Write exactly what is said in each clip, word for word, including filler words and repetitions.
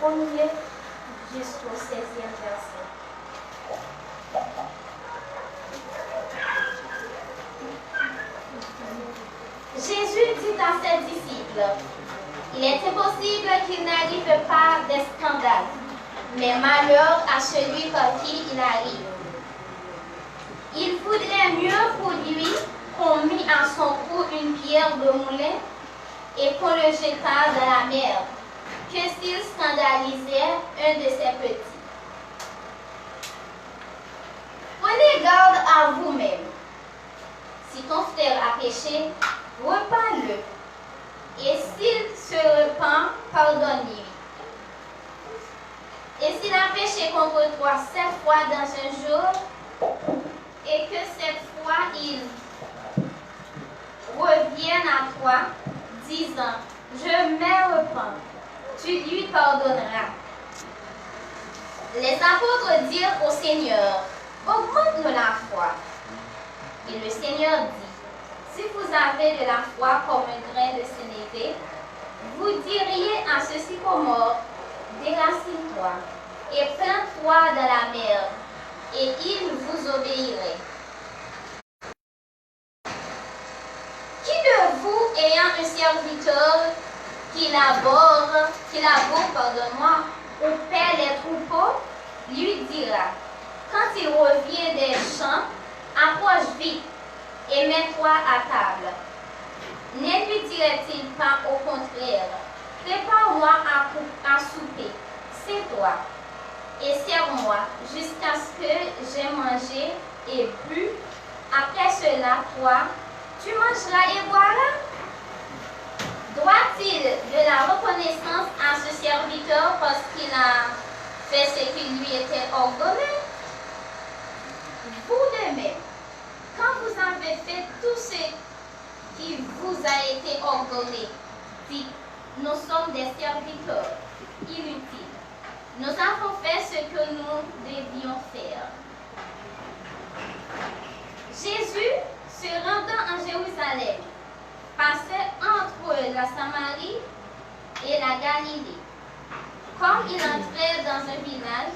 premye jis o sèzyèm vèsè. Jésus dit à ses disciples, il est impossible qu'il n'arrive pas des scandales, mais malheur à celui par qui il arrive. Il vaudrait mieux pour lui qu'on mît à son cou une pierre de moulin et qu'on le jetât dans la mer, que s'il scandalisait un de ses petits. Prenez garde à vous-même. Si ton frère a péché, repends-le. Et s'il se repent, pardonne-lui. Et s'il a péché contre toi sept fois dans un jour, et que cette fois il revienne à toi, disant, je me repens, tu lui pardonneras. Les apôtres dirent au Seigneur, augmente-nous la foi. Et le Seigneur dit, si vous avez de la foi comme un grain de sénévé, vous diriez à ce sycomore, déracine-toi et plante-toi dans la mer, et il vous obéirait. Qui de vous, ayant un serviteur qui labore, qui laboure, pardonne-moi, ou paît les troupeaux, lui dira, quand il revient des champs, approche vite et mets-toi à table? Ne lui dirait-il pas au contraire, prépare-moi à, à souper, sers-toi et sers-moi jusqu'à ce que j'ai mangé et bu, après cela, toi, tu mangeras et boiras? Doit-il de la reconnaissance à ce serviteur parce qu'il a fait ce qui lui était ordonné? Vous de même, quand vous avez fait tout ce qui vous a été ordonné, dites, nous sommes des serviteurs inutiles. Nous avons fait ce que nous devions faire. Jésus, se rendant en Jérusalem, passait entre la Samarie et la Galilée. Comme il entrait dans un village,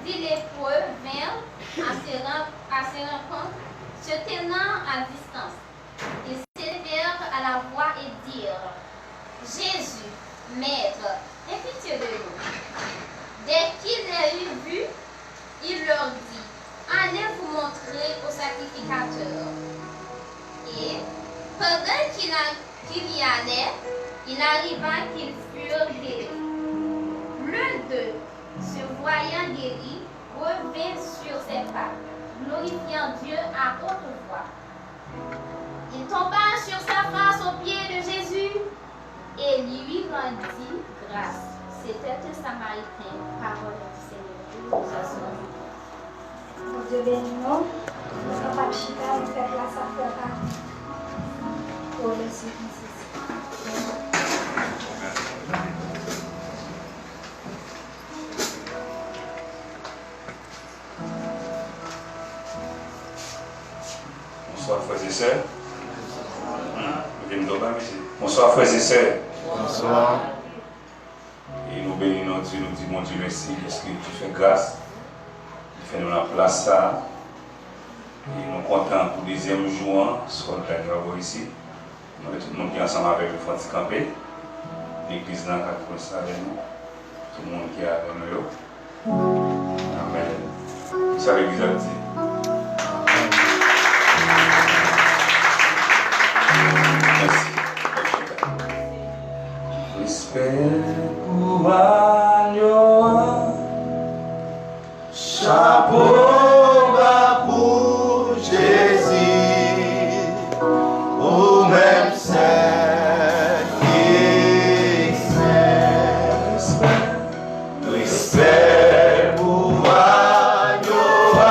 dix lépreux vinrent à ses ren-, à ses rencontres, se tenant à distance. Ils s'élevèrent à la voix et dirent, Jésus, Maître, aie pitié de nous. Dès qu'il les eut vus, il leur dit, allez vous montrer aux sacrificateurs. Et, pendant qu'il a-, qu'il y allait, il arriva qu'ils furent guéris. L'un d'eux, se voyant guéri, revint sur ses pas, glorifiant Dieu à haute voix. Il tomba sur sa face aux pieds de Jésus et lui rendit grâce. C'était un Samaritain. Parole du Seigneur. Nous asseyons. Bondye beni nou. Nou kapab chita, nou fè plas ap fè pati. O Jezi, nou sezi. Bonswa, frè e sè. Bonswa, frè e sè. Bonswa. E nou beni non Dye, nou di Bondye mèsi, paske Dye fè gras, li fè nou nan plas sa a. E nou kontan pou dezyèm jou an, Sòl Daniel Boyce. Mwen tout moun ki ansanm avèk nou fè yon ti kanpe. Legliz lan ka kòmanse avè nou. Tout moun ki avè nou yo. Amèn. Kisa legliz ap di? Mèsi. Respè pou Agno an. Chapo ba pou Jezi, ou menm sèl ki sèl. Respè pou Agno a.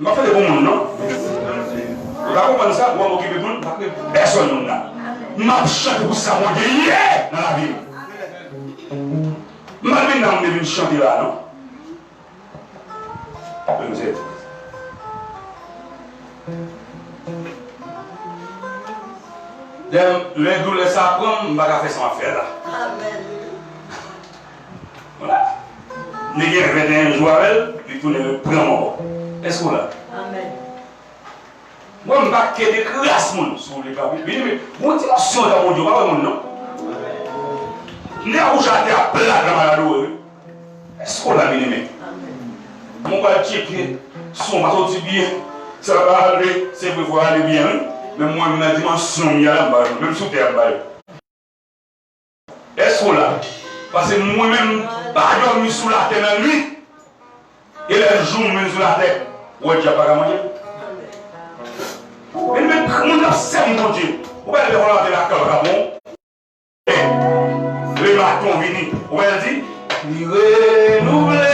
M pa fete pou moun, non. Ou ka konprann sa, ou ap okipe moun, m pa fete pèsonn moun la. M ap chante pou sa Bondye ye nan lavi m. M pa vin la, m te vin chante la, non. Mwen se lè, lè doulè sa pran m, m pa ka fè sa m ap fè la. Amèn. Voilà. Li gen venteyen jou avè l, li tounen reprann m ankò. Èske w la? Amèn. Mwen, m pa kede kras moun, si w vle pa vin, vin, vin. Gon dimansyon jan Bondye, w pa wè moun, non. M te akouche atè a plat la, malad wi. Èske w la, byeneme? Mwen pral tcheke si w pa soti byen. Sa pa ale, se vre, fò ale byen, wi. Men mwen, nan dimansyon m ye la, m pa wè moun. Menm sou tè a, m pa wè. Èske w la? Paske mwen menm, m pa dòmi sou latè nan nwit. E lè jou m vin sou latè, ou wè dyab pa ka manje m. Men, men, moun k ap sèvi Bondye, ou pa wè lè w ap lakay ou ka bon. Lè baton vini, ou wè l di, li renouvle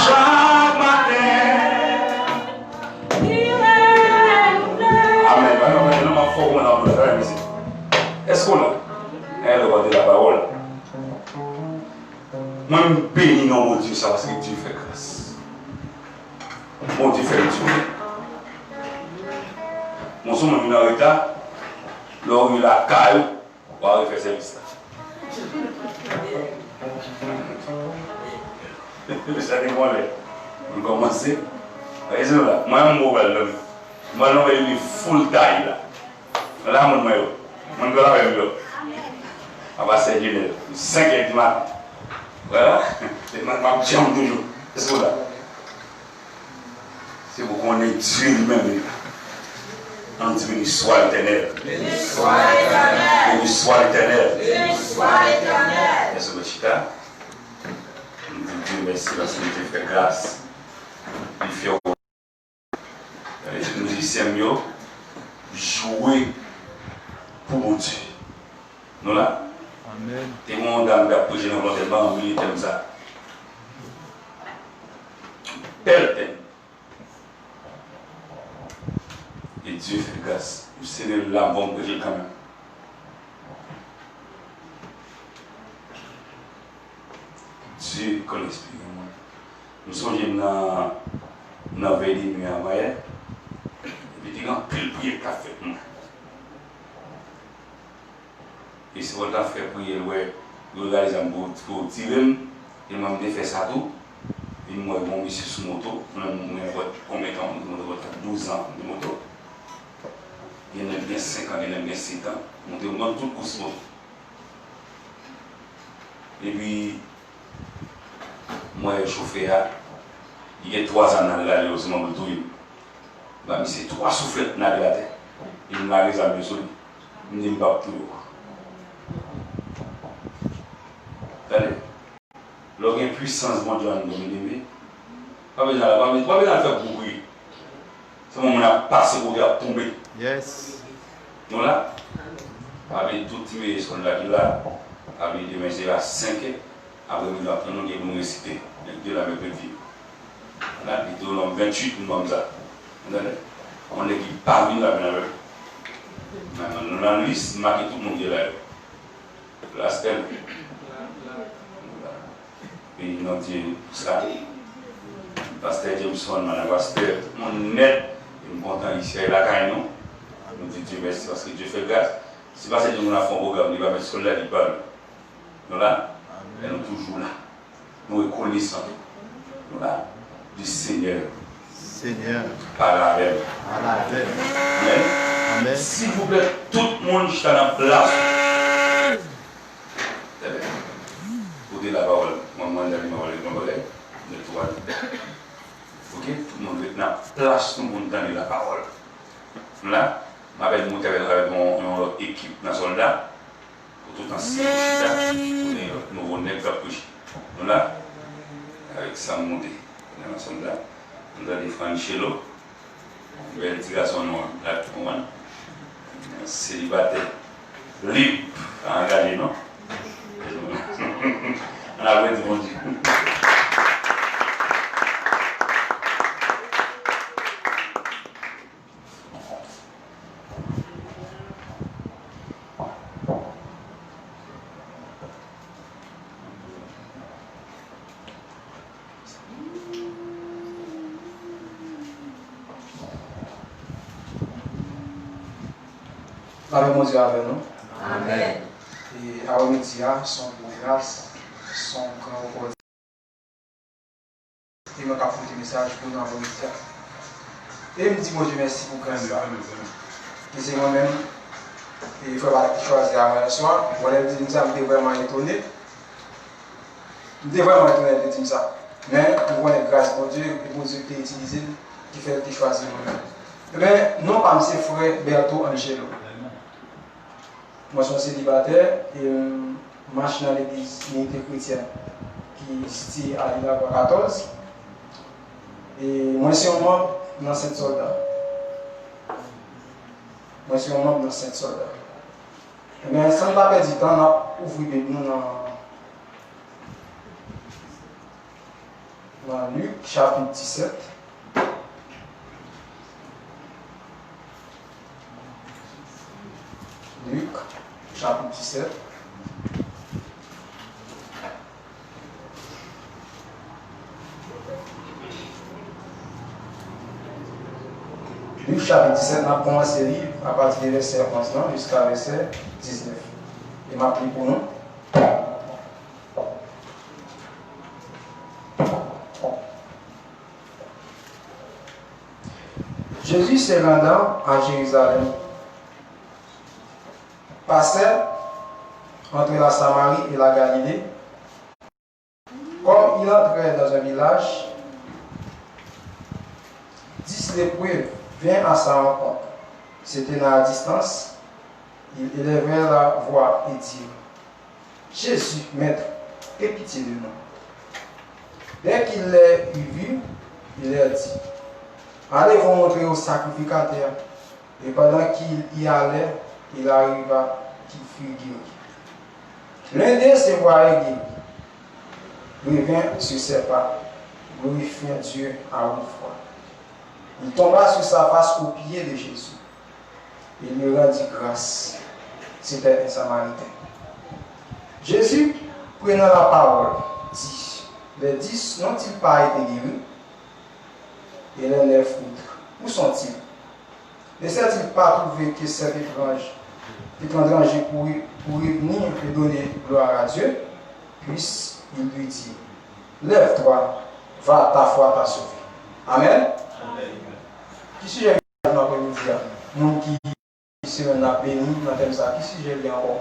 chak maten. Amèn. Amèn. Amèn. Non, m ap fè w konn anpil bagay, mesye. Èske w la? Enlè w ap de la pawòl. Mwen, m beni non Bondye sa, paske Dye fè gras. Bondye fè m di. Bon, si w vin an reta, lè w rive lakay ou, w a refè sèvis la. Sa te gon lè. M kòmanse. Rezon la. Mwen, m pral dòmi. Mwen, m pral dòmi full time la. Nan la moun mwen yo. Moun ki avè m yo. Apa sè Jenèl. Senk è di maten. Wè la. Se mwen k ap djanm toujou. Èske w la? Se pou konnen Dye li menm li la. Ann di, béni soit l'Éternel. Béni soit l'Éternel. Béni soit l'Éternel. Béni soit l'Éternel. Èske w chita? M di Dye mèsi paske Dye fè gras. Li fè w Gade tout mizisyen m yo jwe pou Bondye. Nou la? Amèn. Te gen yon dam ki t ap preche nan volontè, m pa janm bliye tèm sa. Bèl tèm. E Dye fè gras. M sere l la, bon, m preche l kanmenm. Dye konn enspire moun. M sonje m nan, nan vèy de nwi a, m wè, epi te gen anpil priyè k t ap fèt pou mwen. E se pou l t ap fè priyè, l wè, yo rale zam pou, pou tire m, e mwen m te fè sa tou. Epi m wè yon mesye sou moto, mwen, mwen, mwen, konbyen tan m monte moto, douz an m monte moto. Gen nèg gen senk an, gen nèg gen sèt an, monte, m konn tout kous moto. Epi, m wè chofè a, li gen twa zam nan rale yo, se mwen pou l touye m. M ba misye twa souflèt, m lage l atè. Epi m lage zam yo sou li. M di m p ap touye w. Tande. Lè w gen pwisans Bondye anndan w, byeneme, pa bezwen al, pa bezwen, pa bezwen al fè gwo bri. Sèlman moun ap pase kote ap tonbe. Yes. Nou la? Papi, tout ti mesye sòlda ki la, papi, demen se a senk è, aprè midi, nou gen pou nou resite. Nèg de la mèkredi. La, Detewonòm venntuit, nou ban m sa. Ou tande? Yon nèg ki pa vin la vin avè l. Nan, nan, nan lis, m make tout moun ki la yo. Pastè. Beni non Dye pou sa. Pastè Jameson, madan pastè, tout moun nèt. E m kontan isi a e lakay nou. Nou di Dye mèsi paske Dye fè gras. Si pastè Jameson ap fè yon pwogram, li pa met sòlda li pa nou. Nou la? Amèn. E nou toujou la. Nou rekonesan. Nou la. Di Senyè. Senyè. Pale avè m. Pale avè m. Amèn. Amèn. Silvouplè, tout moun chita nan plas. Tande. Koute lapawòl. Mwen, mwen, mwen, mwen, mwen, mwen, mwen, mwen, Ok, tout moun ret nan plas nou pou n tande lapawòl. Nou la, m apèn monte avèk, avèk yon, yon lòt ekip nan sòlda. Pou tout ansyen yo chita, pou gen lòt nouvo nèg k ap preche. Nou la, avèk sa m monte. Nan sòlda, m tande Franchelo. Bèl ti gason nou an, la, ou konprann? Selibatè, lib, pa angaje non. Ann aplodi Bondye. Lapè Bondye avè nou. Amèn. E avèmidi a, se yon gwo gras, se yon gran opòtinite. E mwen k ap pote mesaj pou nou avèmidi a. E m di Bondye mèsi pou gras sa. E se mwen menm, e frè Barak ki chwazi a mwen yèswa. Bon, lè l di m sa, m te vrèman etone. M te vrèman etone lè l te di m sa. Men, m konnen gras Bondye, e Bondye ki te itilize l, ki fè l te chwazi mwen menm. Ebyen, non pa m se frè Bertho Angelo. Mwen se yon selibatè, e m mache nan legliz Inite Kretyèn ki sitiye a Lil Avwa katòz. E mwen se yon manm nan Sent Sòlda. Mwen se yon manm nan Sent Sòlda. Ebyen, san n pa pèdi tan, n ap ouvri Bib nou nan, nan Lik, chapit disèt. Lik, chapit disèt. Lik chapit disèt, n ap kòmanse li apati de vèsè onz lan jiska vèsè diznèf. E m ap li pou nou. Jésus se rendant à Jérusalem, passait entre la Samarie et la Galilée. Comme il entrait dans un village, dix lépreux vinrent à sa rencontre, se tenaient à distance, ils élevèrent la voix et dirent, Jésus, Maître, aie pitié de nous. Dès qu'il les eut vus, il leur dit, Allez vous montrer au sacrificateur. Et pendant qu'il y allait, il arriva qu'il fut guéri. L'un d'eux, se voyant guéri, revint sur ses pas, glorifiant Dieu à haute voix. Il tomba sur sa face aux pieds de Jésus et lui rendit grâce. C'était un Samaritain. Jésus, prenant la parole, dit, Les dix n'ont-ils pas été guéris? Et les neuf autres, où sont-ils? Ne s'est-il pas trouvé que cet étrange, étranger pour, pour revenir et donner gloire à Dieu? Puis il lui dit, Lève-toi, va, ta foi t'a sauvé. Amen. Ki sijè mesaj nou aprèmidi a? Moun ki semèn nan ap beni nan tèm sa, ki sijè li ankò?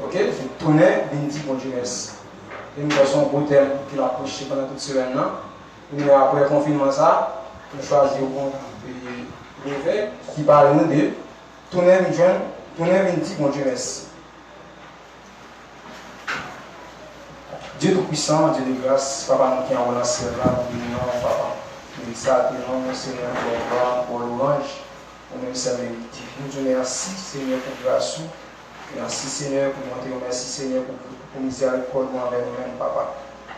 Ok, se tounen vin di Bondye mèsi. E m kwè se yon gwo tèm ke n ap preche pandan tout semèn nan. Ebyen, apre konfinman sa, nou chwazi yon bon, e, leve ki pale nou de tounen vin jwenn, tounen vin di Bondye mèsi. Dye Toupwisan, Dye de gras, Papa nou ki anwo nan syèl la, nou beni non w, Papa. Nou egzalte non w, Senyè, nou ba w glwa, nou ba w lwanj, ou menm sèl merite. Nou di w mèsi, Senyè, pou gras ou. Mèsi, Senyè, pou bonte w. Mèsi, Senyè, pou, pou mizèrikòd ou anvè nou menm, Papa.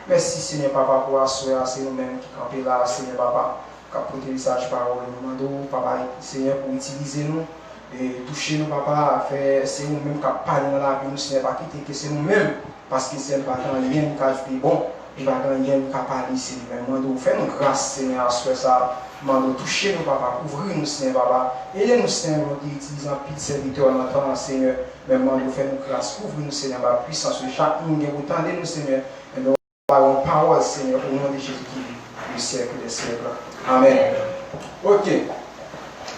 Mèsi, Senyè, Papa, pou aswè a, se nou menm ki kanpe la a, Senyè, Papa, k ap pote mesaj pawòl ou. Nou mande w, Papa, Senyè, pou w itilize nou, e touche nou, Papa, fè se ou menm k ap pale nan lavi nou, Senyè, pa kite ke se nou menm, paske, Senyè, nou pa gen anyen nou ka di bon, nou pa gen anyen nou ka pale, Senyè, men mande w fè nou gras, Senyè, aswè sa a, mande w touche nou, Papa, kouvri nou, Senyè, Papa, ede nou, Senyè, nou te itilize anpil sèvitè w nan tan an, Senyè, men mande w fè nou gras, kouvri nou, Senyè, anba pwisans ou, chak moun gen pou tande nou, Senyè, men pa yon pawòl, Senyè, au nom de Jésus qui vit, le siècle des siècles. Amèn. Ok.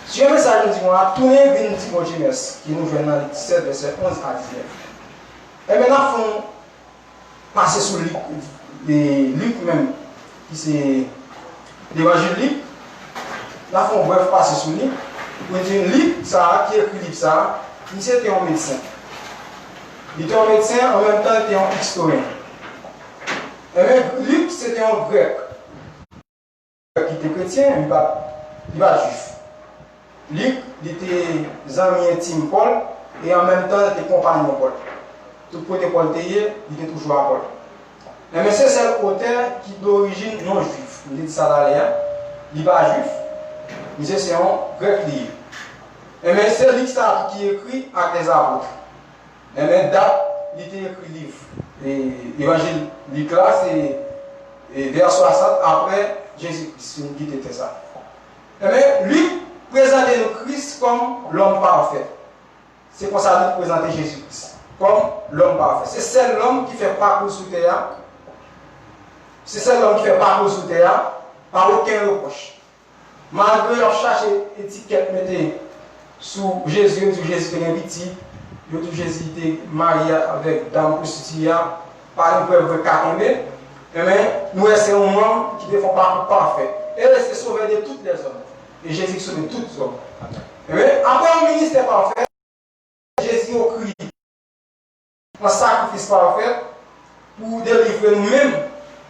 Sijè mesaj nou di mwen a, tounen vin di Bondye mèsi, ke nou jwenn nan Lik disèt, vèsè onz a diznèf. Enben, n ap fè yon pase sou Lik, e, Lik menm, ki se Levanjil Lik, n ap fè yon brèf pase sou li, pou n di Lik sa a, ki ekri liv sa a, misye te yon medsen. Li te yon medsen, an menm tan, li te yon istoryen. Enben, Lik, se te yon Grèk. Grèk ki te kretyen, li pa, li pa Jwif. Lik, li te zanmi entim Pòl, e an menm tan, li te konpanyon Pòl. Tout kote Pòl te ye, li te toujou a Pòl. Enben, se sèl otè ki dorijin non-jwif. M te di sa talè a. Li pa jwif. Misye se yon grèk li ye. Enben, se Lik sa a tou ki ekri Actes des Apôtres. Enben, dat li te ekri liv, e, Levanjil Lik la, se, e, vè swasant apre Jezi Kris fin kite tè sa. Enben, Lik, prezante nou Kris kòm lòm pafè. Se konsa nou prezante Jezi Kris kòm lòm pafè. Se sèl lòm ki fè pakou sou tè a. Se sèl lòm ki fè pakou sou tè a pa okenn repwòch. Malgre yo ap chache etikèt mete sou Jezi, yo di Jezi te gen pitit, yo di Jezi te marye avèk dam pwostitiye a, pa gen prèv vre ka kenbe, enben, nou wè se yon nonm ki te fè yon pakou pafè. E se sovè de tout lèzòm. E Jezi ki sove tout zòm. Enben, apre yon ministè pafè, Jezi ofri an sakrifis pafè pou delivre nou menm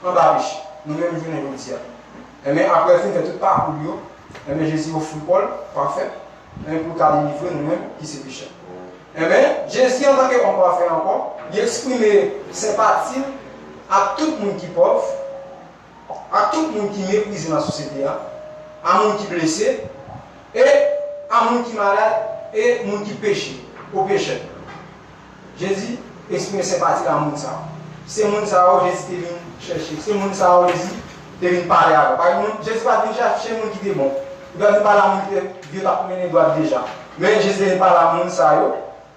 anba peche, nou menm jounen jodi a. Enben, apre l fin fè tout pakou l yo, enben, Jezi ofri kò l pafè, enben, pou l ka delivre nou menm ki se pechè. Enben, Jezi, antanke òm pafè ankò, li eksprime senpati l ak tout moun ki pòv, ak tout moun ki meprize nan sosyete a, a moun ki blese, e a moun ki malad, e moun ki peche, o pechè. Jezi eksprime senpati l a moun sa yo. Se moun sa yo Jezi te vin chèche. Se moun sa yo Jezi te vin pale avè. Pa egzanp, Jezi pa t vin chèche moun ki te bon. Li pa t vin pale a moun ki te, Dye t ap mennen dwat deja. Men Jezi te vin pale a moun sa yo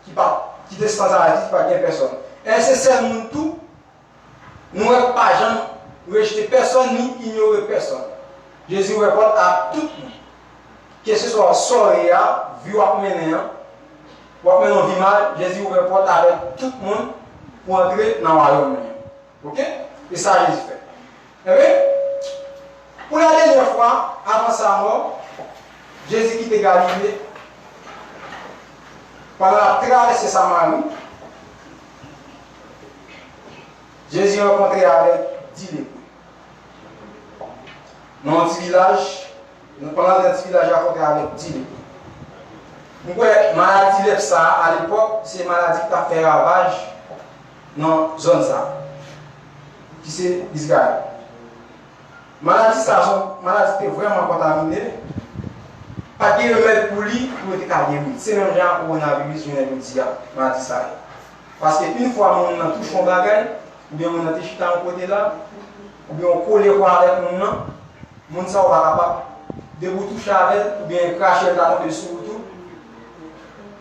ki pa, ki te san zabitan, ki pa t gen pèsòn. E se sèl moun tou Nou wè pa janm rejte pèsòn ni inyore pèsòn. Jezi ouvè pòt a tout moun. Kèlkeswa sa w ye a, vi w ap mennen an, w ap mennen yon vi mal, Jezi ouvè pòt avèk tout moun pou antre nan wayòm li an. Oke? E sa Jezi fè. Enben, pou la dènyè fwa, avan sa mò, Jezi kite Galile, pandan l ap travèse Samari, Jezi rankontre avèk dis lepre. Nan yon ti vilaj, nan, pandan l nan ti vilaj, l rankontre avèk dis lepre. M kwè maladi lèp sa a, alepòk, se maladi ki t ap fè ravaj nan zòn sa a, ki se Izrayèl. Maladi sa a, se yon maladi ki te vrèman kontamine. Pa t gen remèd pou li, pou yo te ka geri l. Se menm jan ak kowonaviris jounen jodi a, maladi sa a ye. Paske yon fwa moun nan touche yon bagay, oubyen moun nan te chita yon kote la, oubyen w kole kò avèk moun nan, moun sa yo pa kapab, depi w touche avè l, oubyen krache l ta tonbe sou ou tou,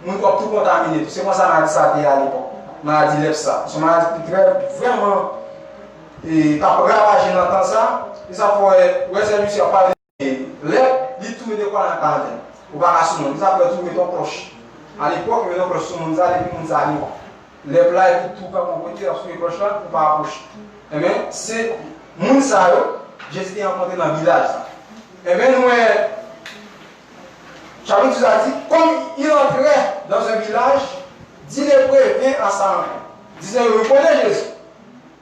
moun w ap tou kontamine tou. Se konsa maladi sa a te ye alepòk. Maladi lèp sa. Se yon maladi ki trè, vrèman, e, k ap ravaje nan tan sa. E sa fè w wè, w wè sè Lucia ap pale de lèp, li tou mete kò l nan karanten. Ou pa ka sou moun. E sa fè tou mete yon klòch. Alepòk, yo mete yon klòch sou moun sa, depi moun sa li lèp la, epi tou kanpe yon kote, ap swive klòch la, pou pa apwoche. Enben, se moun sa yo, Jezi te rankontre nan vilaj sa. Enben, nou wè, chapit dis a di, comme il entrait dans un village, dix lépreux vinrent à sa rencontre, disant, yo rekonèt Jezi.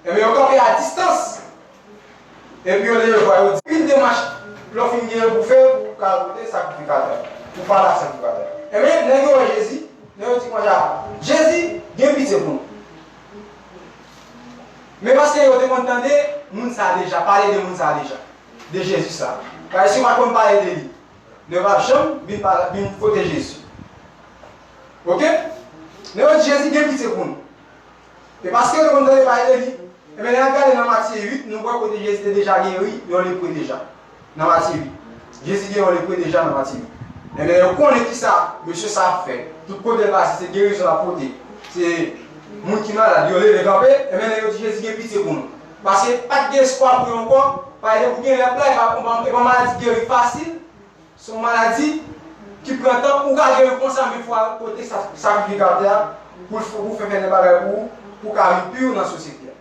Enben, yo kanpe a distans. Epi yo leve vwa yo di, pil demach lè w fin gen pou fè, ou ka pote sakrifikatè. Ou pale ak sakrifikatè. Enben, nèg yo wè Jezi, nèg yo di konsa, Jezi, gen pitye pou nou. Men paske yo te konn tande moun sa a deja, pale de moun sa a deja, de Jezi sa a. Paske si yo pa t konn pale de li, nèg yo p ap janm vin pale, vin kote Jezi. Oke? Nèg yo di, Jezi, gen pitye pou nou. E paske yo te konn tande pale de li, Enben, lè n ap gade nan Matye uit, nou wè kote Jezi te deja geri yon lepre deja, nan Matye uit. Jezi geri yon lepre deja nan Matye uit. Enben, yo konnen kisa mesye sa ap fè. Tout kote l pase, se gerizon l ap pote. Se moun ki malad, yo leve kanpe. Enben, yo di Jezi gen pitye pou nou. Paske pa t gen espwa pou yo ankò. Paske depi w gen lèp la, e pa, e pa, e pa maladi ki geri fasil. Se yon maladi ki pran tan, ou ka geri konsa, men fò w al kote sa-, sakrifikatè a pou l fè, pou fè, fè de bagay pou ou, pou w ka vin pi nan sosyete a.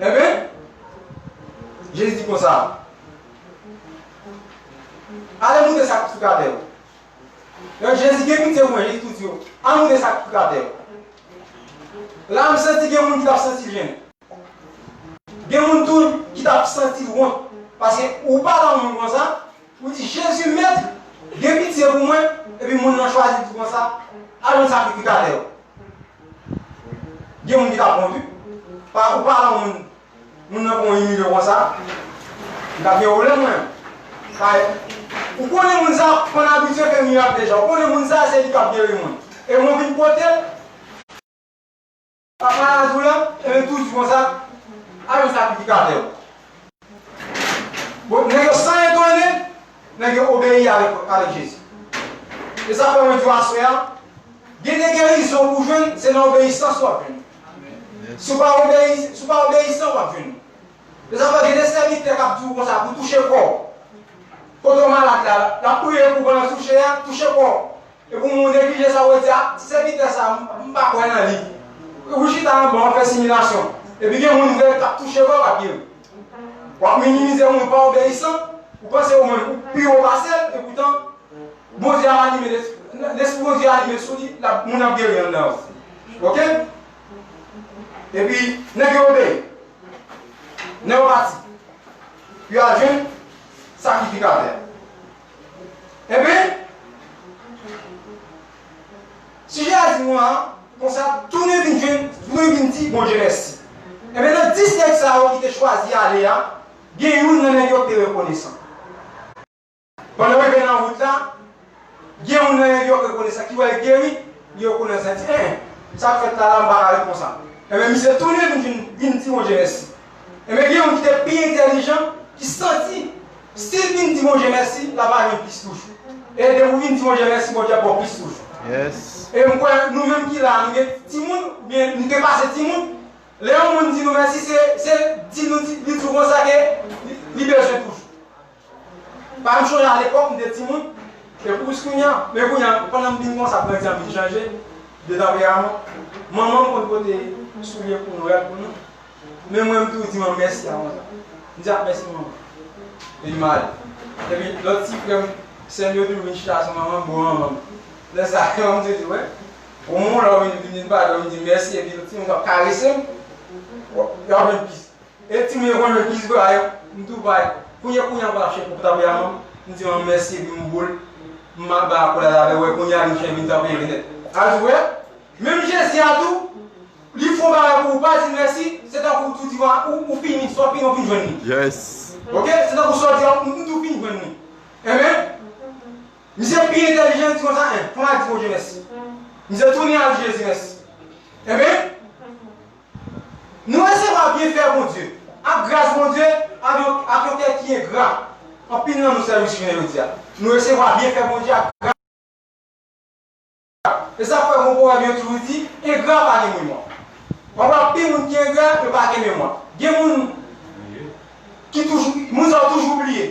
Enben, Jezi di konsa, ale moute sakrifikatè yo. Donk, Jezi gen pitye pou mwen, Jezi tou di yo, al moute sakrifikatè yo. La, m santi gen moun ki t ap santi l jennen. Gen moun tou ki t ap santi l wont. Paske ou pale a yon moun konsa, ou di, Jezi, Mèt, gen pitye pou mwen, epi moun nan chwazi di konsa, al jwenn sakrifikatè yo. Gen moun ki t ap wont, wi. Pa, ou pale a yon moun, moun nan pran yon imilye konsa, li t ap gen pwoblèm, mwen. Paske ou konnen moun sa konn abitye fè mirak deja. Ou konnen moun sa, se li k ap geri moun. E mwen vin pote l, pa maladi w lan, enben tou di konsa, al jwenn sakrifikatè yo. Bon, nèg yo san etone, nèg yo obeyi avèk, avèk Jezi. E sa fè mwen di w aswè a, gen de gerizon pou jwenn, se nan obeyisans w ap jwenn. Si w pa obeyi, si w pa obeyisan, w ap jwenn. E sa fè gen de sèvitè k ap di w konsa pou touche kò w. Kote w malad la, l ap priye pou w pandan touche a, touche kò w. Epi w neglije sa, w di, "A, sèvitè sa, m, m pa kwè nan li." Ou chita anba, w ap fè similasyon. Epi gen moun vre k ap touche kò w, k ap geri. W ap minimize moun pa obeyisan, ou panse ou menm ou pi wo pase l, epoutan Bondye ap anime, Lespri Bondye anime sou li, l ap, moun ap geri anndan yo. Oke? Epi, nèg yo obeyi. Nèg yo pati. Yo al jwenn sakrifikatè. Ebyen, sijè a di nou an, konsa, tounen vin jwenn, tounen vin di Bondye mèsi. Ebyen, nan dis nèg sa yo ki te chwazi ale a, gen youn nan nèg yo ki te rekonesan. Pandan yo rive nan wout la, gen youn nan nèg yo rekonesan ki wè l geri, li rekonesan, di, "En, sa k fèt la, la, m pa ka ret konsa." Ebyen, misye tounen vin, vin, vin di Bondye mèsi. Ebyen, gen youn ki te pi entèlijan, ki santi, si l vin di Bondye mèsi, l ap jwenn plis toujou. E depi w vin di Bondye mèsi, Bondye ap ba w plis toujou. Yes. E m kwè, nou menm ki la, nou gen timoun, oubyen nou te pase timoun, lè yon moun di nou mèsi, se, se di nou, di, li di w konsa ke li, li bezwen toujou. Pa m chonje alepòk, m te timoun, e pou jis kounye a, men kounye a, pandan m vin konsa, grandi an vin chanje, de tanperaman, manman m konn pote soulye pou nou, rad pou nou, men mwen, m toujou di manman mèsi a konsa. M di, "A, mèsi, manman." Epi m ale. Epi lòt ti frè m, sè m yo toujou vin chita sou manman m, bò manman m. Lè sa, manman m te di, "Wè, o mwen, lè w vin, vin, vin pale, w vin di mèsi, epi lòt timoun k ap karese m, w ap, y ap jwenn plis." E timoun yo konn jwenn plis vre, a, m tou bay. Kounye, kounye a, m pral chèche pou ta peye a, m di manman mèsi, epi m boule, m al bay akolad avè l, wè, kounye a, li vin ta peye nèt. A di, wè, menm Jezi a tou, li fè yon bagay pou ou, pa di l mèsi, se tankou w tou di, ou, ou fini, sa w fini, ou fin jwenn li. Yes. Oke? Se tankou sa w di a, m, m tou fin jwenn li. Amen? Misye pi entèlijan, li di konsa, en, fò m al di Bondye mèsi. Misye tounen al di Jezi mèsi. Amen? Nou resevwa byenfè Bondye, ak gras Bondye, ak yon, ak yon kè ki engra. Anpil nan nou sèvis jounen jodi a. Nou resevwa byenfè Bondye ak gras. E sa fè gon pwovèb yo toujou di, engra pa gen memwa. W ap wè anpil moun ki engra, yo pa gen memwa. Gen moun ki toujou, moun sa yo toujou bliye.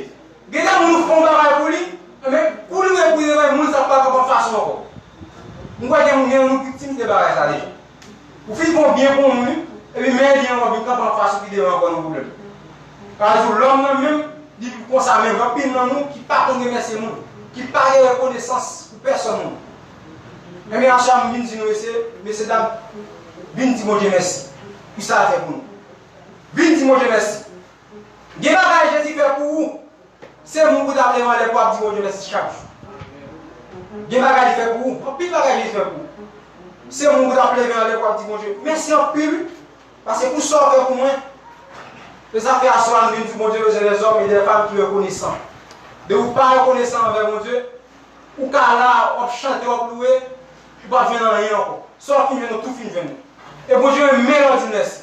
Gen de moun ou fè yon bagay pou li, men kou li repoze, moun sa pa kanpe anfas ou ankò. M kwè gen moun, gen moun viktim de bagay sa deja. Ou fin fè yon byen pou yon moun, epi men li ankò vin kanpe anfas ou pi devan ankò nan pwoblèm. Sa vle di lòm nan menm, li konsa menm, anpil nan nou ki pa konn remèsye moun, ki pa gen rekonesans pou pèsòn moun. Ebyen, aswè a m vin di nou, mesye, mesye dam, vin di Bondye mèsi pou sa l fè pou nou. Vin di Bondye mèsi. Gen bagay Jezi fè pou ou, se moun pou w t ap leve anlè pou w ap di Bondye mèsi chak jou. Gen bagay li fè pou ou, anpil bagay Jezi fè pou ou. Se moun pou w t ap leve anlè pou w ap di Bondye mèsi anpil, paske pou sa w fè pou mwen. Se sa fè aswè a nou vin di Bondye bezwen dèzòm e dè fanm ki rekonesan. Depi w pa rekonesan anvè Bondye, ou ka la, w ap chante, w ap louwe, ou p ap jwenn anyen ankò. Sa w fin jwenn, ou tou fin jwenn li. E Bondye renmen lè w di l mèsi.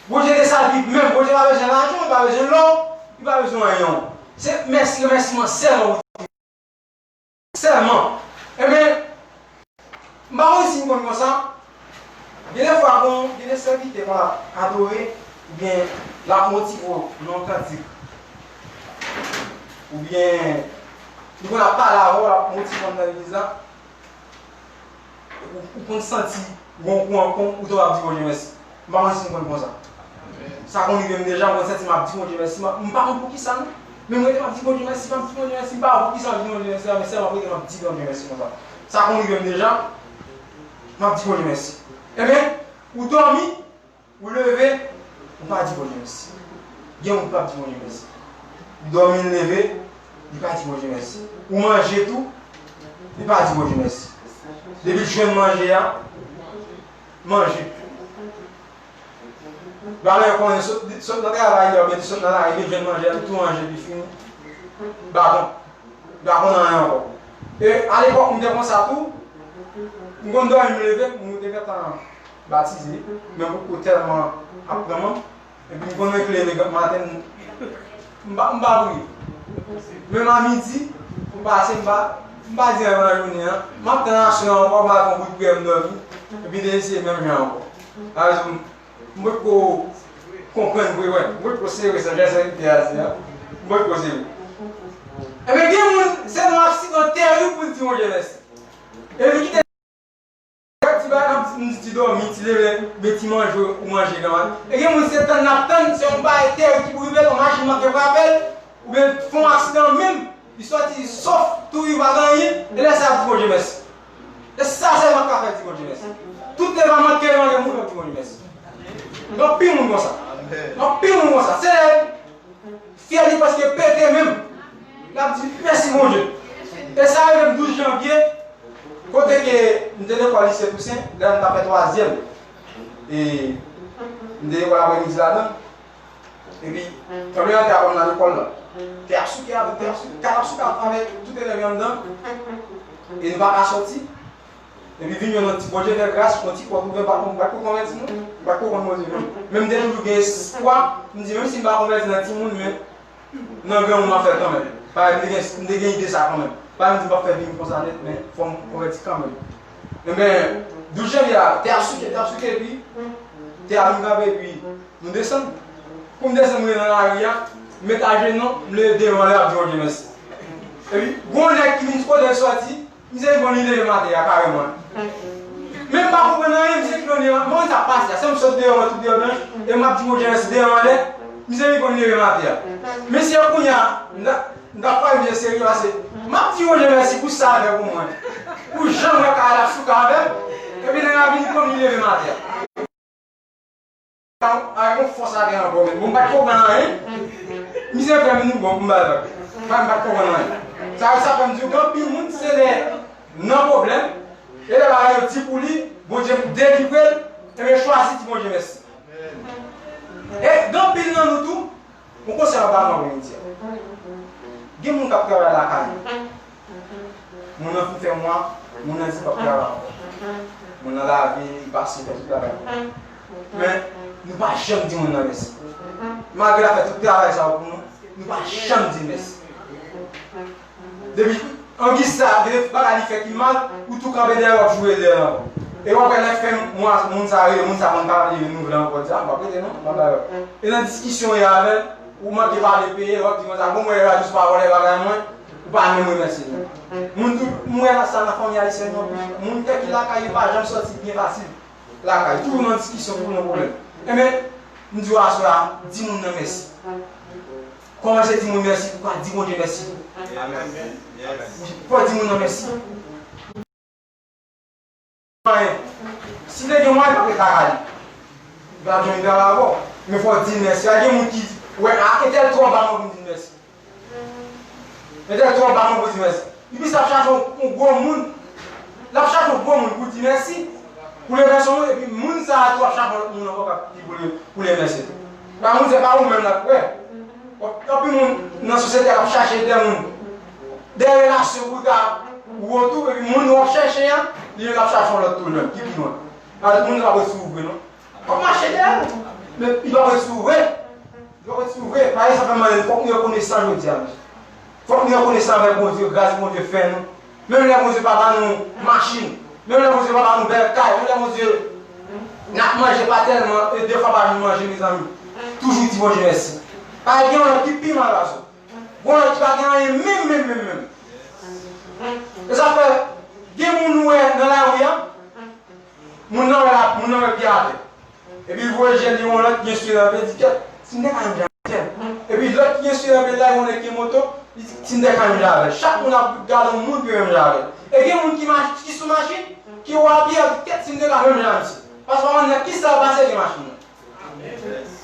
Bondye te sa l viv menm. Bondye pa bezwen lajan, li pa bezwen lò, li pa bezwen anyen. Se mèsi, remèsiman sèlman ou di. Sèlman. Ebyen, m pa konn si n konn konsa. Gen de fwa, gon, gen de sèvitè konn ap adore, oubyen l ap motive w nan yon kantik. Oubyen, li konn ap pale avè w, l ap motive w nan legliz la. Ou, ou konn santi gon kou an kon, ou tou ap di Bondye mèsi. M pa konn si m konn konsa. Sa konn rive m deja, m konn santi m ap di Bondye mèsi. M, m pa konn poukisa non. Men m rete m ap di Bondye mèsi, m ap di Bondye mèsi, m pa wè poukisa m ap di Bondye mèsi la, men sèlman m rete m ap di Bondye mèsi konsa. Sa konn rive m deja, m ap di Bondye mèsi. Ebyen, ou dòmi, ou leve, ou pa di Bondye mèsi. Gen moun ki p ap di Bondye mèsi. Li dòmi, li leve, li pa di Bondye mèsi. Ou manje tou, li pa di Bondye mèsi. Depi l jwenn manje a, manje. Valè konnen sot, sot nan travay li, oubyen sot nan lari, li jwenn manje a, li tou manje, li fini. Baton. Li pa konn anyen ankò. E alepòk, m te konsa tou. M konn dòmi, m leve, m te gentan batize, men poko tèlman ap pran mwen. Epi m konn ret leve maten, m, m pa, m pa priye. Menm a midi, m pase, m pa, M pa di anyen nan jounen an. M ap tann aswè an ankò, m al fè yon bout priyè, m dòmi. Epi m te eseye menm jan ankò. Sa vle di, m potko konprann vre, wè. M potko sere sa, jan sa te ye a. M potko sere. Ebyen, gen moun, se yon aksidan terib pou l di Bondye mèsi. E li kite ti bagay, m di, m di ti dòmi, ti leve, men ti manje, ou manje kanmenm. E gen moun, se tann n ap tann, se yon bagay terib ki pou rive l, yon machin manke frape l, oubyen fè yon aksidan menm, li sòti sof, tou li pa gen anyen, e lè sa a di Bondye mèsi. E sa sèlman k ka fè di Bondye mèsi. Tout lè pa manke, manke moun, yo di Bondye mèsi. Gen anpil moun konsa. Gen anpil moun konsa. Se lè fyè li prèske pete menm. L ap di, mèsi Bondye. E sa rive m douz janvye, kote ke m te lekòl lise Tousen, lè m t ap fè twazyèm. E m te lekòl aprèmidi ladan. Epi, tranblemanntè a ban m nan lekòl la. Tè ap souke avè, tè ap souke, kal ap souke avè tout elèv yo anndan. E nou pa ka sòti. Epi vin jwenn yon ti Bondye fè gras, yon ti pòt ouvè, m pa t ko konvèti non. M pa t ko konn Bondye menm. Men m te toujou gen espwa, m di menm si m pa konvèti nan timoun, men nan granmoun m ap fè l kanmenm. Parèy m te gen, m te gen ide sa kanmenm. Parèy m di m p ap fè vi m konsa nèt, men fò m konvèti kanmenm. Enben, douz janvye a, tè ap souke, tè ap souke, epi tè a vin kanpe, epi nou desann. Pou m desann, m rive nan lari a, m met ajenou, m leve devan lè ap di Bondye mèsi. Epi, gon nèg ki vin kote l sòti, misye vin konn li leve m atè a karèman. Men m pa konprann anyen, misye ki konn leve m, mwen sa pase a, se m sot deyò, mwen tout deyò blanch, e m ap di Bondye mèsi deyò anlè, misye vin konn leve m atè a. Mesye, kounye a, m ta, m ta fè misye serye pase, m ap di Bondye mèsi pou sa l fè pou mwen. Pou jan m wè kay la ap souke avè m, epi nèg la vin konn li leve m atè a. Avèk yon fòs atè ankò, men bon, m pa t konprann anyen. Misye fè m nou bon pou m ba l vag. Fè m pa t konprann anyen. Sa, sa fè m di w, gen anpil moun, se lè nan pwoblèm, e lè bagay yo di pou li, Bondye delivre l, ebyen chwazi di Bondye mèsi. E gen anpil nan nou tou, yon konsèy m ap ba nou aprèmidi a. Gen moun k ap travay lakay yo. Moun nan fin fè mwa, moun nan di l p ap travay ankò. Moun nan lave, li pase, fè tout travay pou nou. Men, nou pa janm di moun nan mèsi. Malgre l ap fè tout travay sa yo pou nou, nou pa janm di l mèsi. Depi angiz sa, gen de bagay li fè ki mal, ou tou kanpe dèyè l, w ap joure dèyè l ankò. E w ap wè lè fen mwa, moun sa rele, moun sa konn pa vle nouvèl ankò, di, a, m p ap rete non, m ap ba yo. E nan diskisyon w ye avè l, ou manke pale peye, w ap di konsa, bon, mwen, la jis pa vòlè bagay mwen, ou pa menm remèsye l. Moun tou, m wè sa nan fanmi ayisyen yo, moun kèk ki lakay yo pa janm sòti byen fasil. Lakay, toujou nan diskisyon, toujou nan pwoblèm. Enben, m di w aswè a, di moun nan mèsi. Kòmanse di moun mèsi, ou ka di Bondye mèsi tou. Amèn. Yes. Fò di moun nan mèsi. Anyen. Si te gen mwayen, l t ap ret lakay li. Li pa t janm vin travay avè w. Men fò w di l mèsi. A gen moun ki wè, a, entèl twò ba mwen pou m di l mèsi. Entèl twò ba mwen pou di mèsi. Epi sa ap chache yon, yon gwo moun. L ap chache yon gwo moun pou di mèsi. Pou leve son moun, epi moun sa a tou ap chache yon lòt moun ankò k ap di pou li, pou li remèsye tou. Pa moun se pa ou menm l ap wè. Anpil moun nan sosyete a ap chache de moun. De relasyon pou l ka wo tou, epi moun w ap chache a, li menm l ap chache yon lòt tou menm, ki pi lwen. Alò, moun sa pa ret sou ou vre non. W ap mache dèyè l. Men li pa ret sou ou vre. Li pa ret sou ou vre. Paske sa fè m mande n, fòk nou rekonesan jodi a, mesye. Fòk nou rekonesan avèk Bondye, gras Bondye fè nou. Menm lè Bondye pa ba nou machin, menm lè Bondye pa ba nou bèl kay, menm lè Bondye n ap manje pa tèlman, e defwa pa jwenn manje, mezanmi. Toujou di Bondye mèsi. Pa gen yon lòt ki pi mal pase w. Gon lòt ki pa gen anyen menm, menm, menm, menm. E sa fè, gen moun ou wè nan lari a, moun nan wè la, moun nan wè pye atè. Epi l voye je l yon lòt, gen sou l anpe, di, kèt, si m te ka menm jan avè tèl. Epi lòt ki gen sou l anpe la, yon nèg ki moto, li di, si m te ka menm jan avè l. Chak moun ap gade yon moun ki menm jan avè l. E gen moun ki mach-, ki sou machin, ki wè pye, di, kèt, si m te ka menm jan avè misye. Paske w konn nan kisa l pase gen machin nan.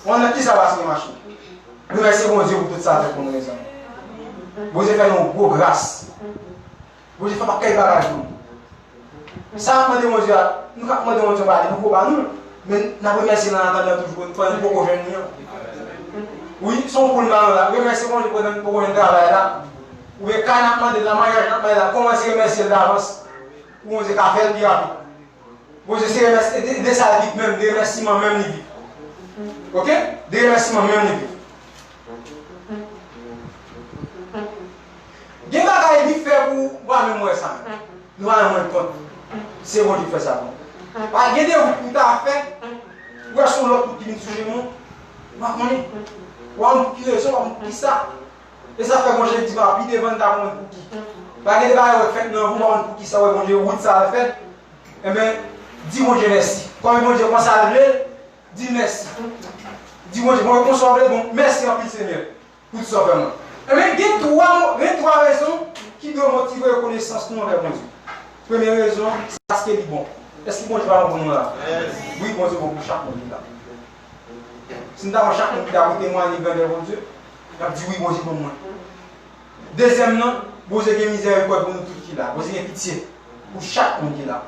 Ou konn nan kisa l pase gen machin nan. Remèsye Bondye pou tout sa l fè pou nou, mezanmi. Bondye fè nou yon gwo gras. Bondye fè yon pakèt bagay pou nou. Sa n ap mande Bondye a, nou ka mande Bondye yon bagay, li poko ba nou l, men n ap remèsye l an atandan toujou, pandan nou poko jwenn li an. Wi, se yon kou n ba nou la, remèsye Bondye pandan nou poko jwenn travay la, oubyen kay n ap mande l la, maryaj n ap mande l la, kòmanse remèsye l davans, pou Bondye ka fè l pi rapid. Bondye se remèsye, de, de sa l viv menm, de remèsiman menm li viv. Oke? De remèsiman menm li viv. Gen bagay li fè pou ou, ou pa menm wè sa menm. Nou pa menm rann kont. Se Bondye ki fè sa pou ou. Pa gen de wout ou ta fè, ou wè se yon lòt wout ki vin sou chemen w, ou pa konnen. Ou pa konn pou ki rezon, ou pa konn pou ki sa. E sa fè Bondye di pa pi devan n ta konn pou ki. Pa gen de bagay wè fèt nan vi w, ou pa konn pou ki sa, wè Bondye wout sa l fèt. Enben, di Bondye mèsi. Kòm Bondye konsa l vle, di mèsi. Di Bondye, Bondye konsa w vle, bon, mèsi anpil Senyè. Pou tout sa w fè mwen. Enben, gen twa, gen twa rezon ki dwe motive rekonesans nou anvè Bondye. Premye rezon, se paske li bon. Èske Bondye pa bon pou nou la? Wi, Bondye bon pou chak moun ki la. Si n ta pran chak moun ki ta pou temwaye grandè Bondye, y ap di, wi, Bondye bon pou mwen. Dezyèm nan, Bondye gen mizèrikòd pou nou tout ki la. Bondye gen pitye pou chak moun ki la.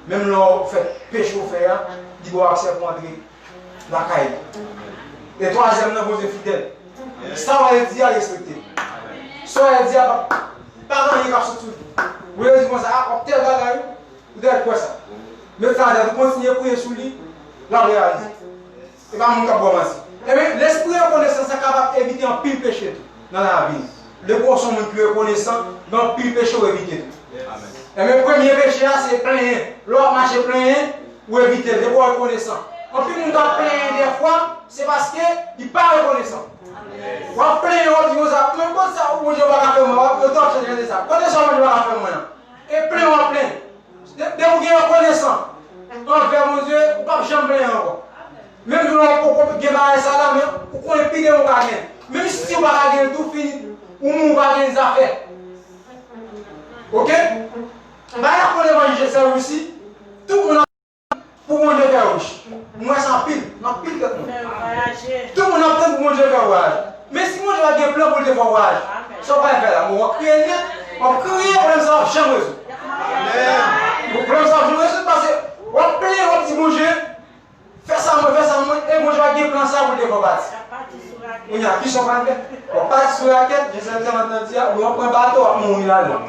Menm lè w fè peche w fè a, li ba w aksè pou antre lakay li. E twazyèm nan, Bondye fidèl. Sa w di a, li respekte. Sa w di a, pa, pa gen anyen k ap sot sou li. Ou vle di konsa, a, w ap tèl bagay, ou te kwè sa. Met sa nan tèt ou, kontinye priye sou li, l ap reyalize. E pa moun k ap ba w manti. Ebyen, lespri rekonesans lan kapab evite anpil peche tou nan lavi nou. Depi w se yon moun ki rekonesan, gen anpil peche w evite tou. Ebyen, premye peche a, se plenyen. Lè w ap mache plenyen, ou evite l. Depi w rekonesan. Anpil moun k ap plenyen dèfwa, se paske li pa rekonesan. W ap plenyen, w ap di konsa, men kote sa, Bondye pa ka fè mwen, w ap, yo t ap chante sa. Kote sa Bondye pa ka fè mwen an? E plenyen w ap plenyen. De, depi w gen rekonesan anvè Bondye, ou p ap janm plenyen ankò. Menm lè w poko gen bagay sa la, men ou konnen pi demen w ka gen. Menm si w pa ka gen l tou, fini, ou mouri, ou pa gen zafè. Oke? Bagay la konnen mwen jije sa reyisi, tout moun ap pou Bondye fè w rich. M wè sa anpil, nan anpil tèt moun. Tout moun ap tann pou Bondye fè w vwayaje. Men si Bondye pa gen plan pou l te fè w vwayaje, sa w pral fè la? Bon, w ap kriye nèt, w ap kriye, pwoblèm sa w ap janm rezoud. Pwoblèm sa w ap janm rezoud paske w ap plenyen, w ap di Bondye, fè sa mwen, fè sa mwen, e Bondye pa gen plan sa pou l te fè w pati. Kounye a, kisa w pral fè? W ap pati sou rakèt, jan sèvitè Mant lan di a, oubyen w ap pran bato, w ap mouri ladan l.